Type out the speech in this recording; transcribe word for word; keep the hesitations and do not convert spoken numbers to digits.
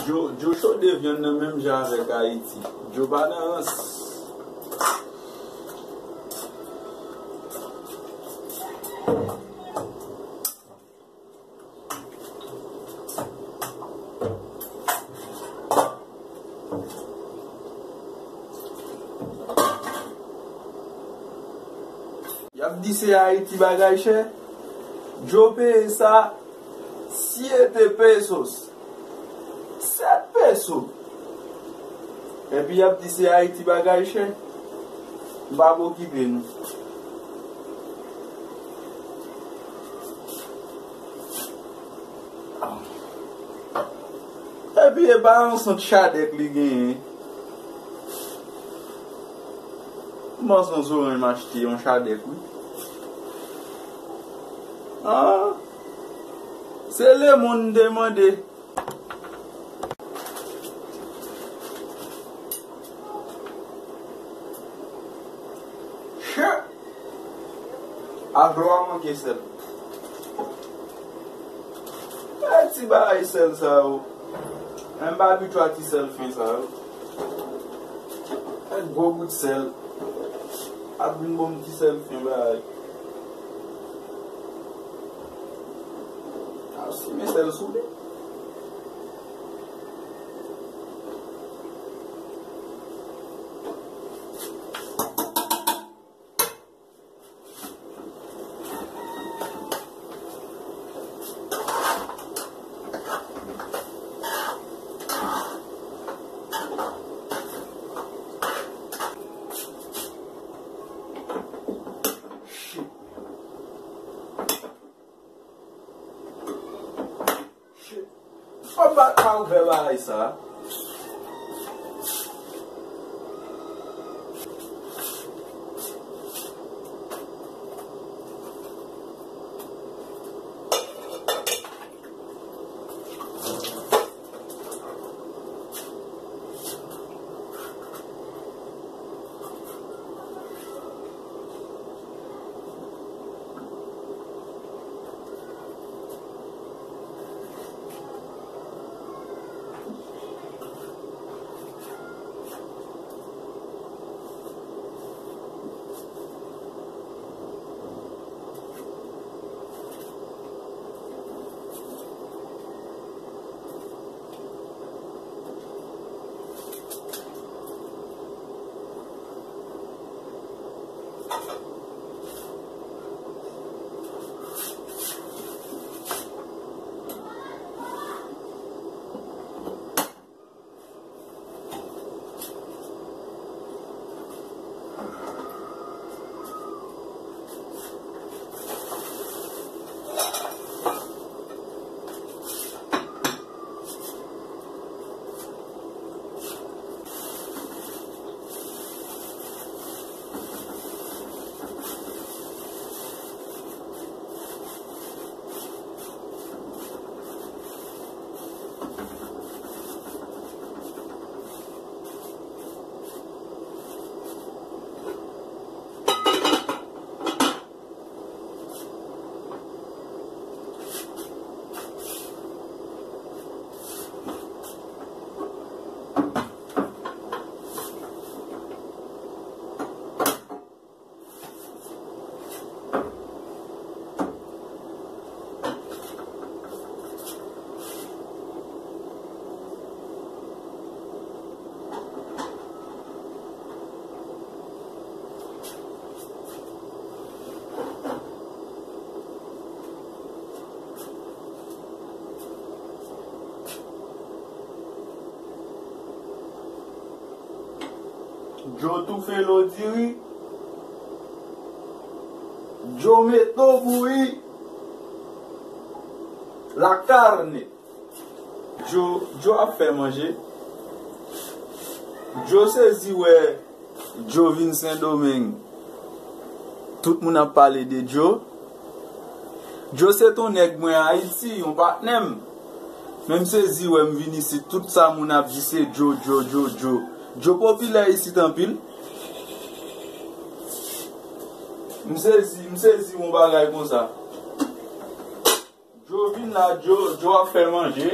Djo, Djo chode vyann nan menm jan avèk Ayiti. Djo pa nan rans. Y ap di se Ayiti bagay chè. Djo peye sa siete pesos. Sèt peso. Epi y ap di se Ayiti bagay chè. M p ap okipe nou. Epi e pa yon sant chadèk li genyen. M panse yon zoranj m achte yon chadèk wi. Ah, se lemonn m te mande. Chè! Aflwa manke sèl. E ti bagay sèl sa yo. Mwen pa abitye a ti sèl fen sa yo. Ak gwo bout sèl. Ap vin bon ti sèl fen bagay. Ap simen sèl sou li. Shit. Shit. Fò m pa, pa ouvè bagay sa. Djo toufe lo diri. Djo meto bouyi. La carne. Djo, Djo ap fè manje. Djo sezi wè Djo vin Sendomeng. Tout moun ap pale de Djo. Djo se t on nèg mwen Ayiti, yon patnè m. Men m sezi wè m vin isit, tout sa moun ap di se Djo, Djo, Djo, Djo. Djo popilè isit anpil. M sezi, m sezi yon bagay konsa. Djo vin la, Djo, Djo ap fè manje.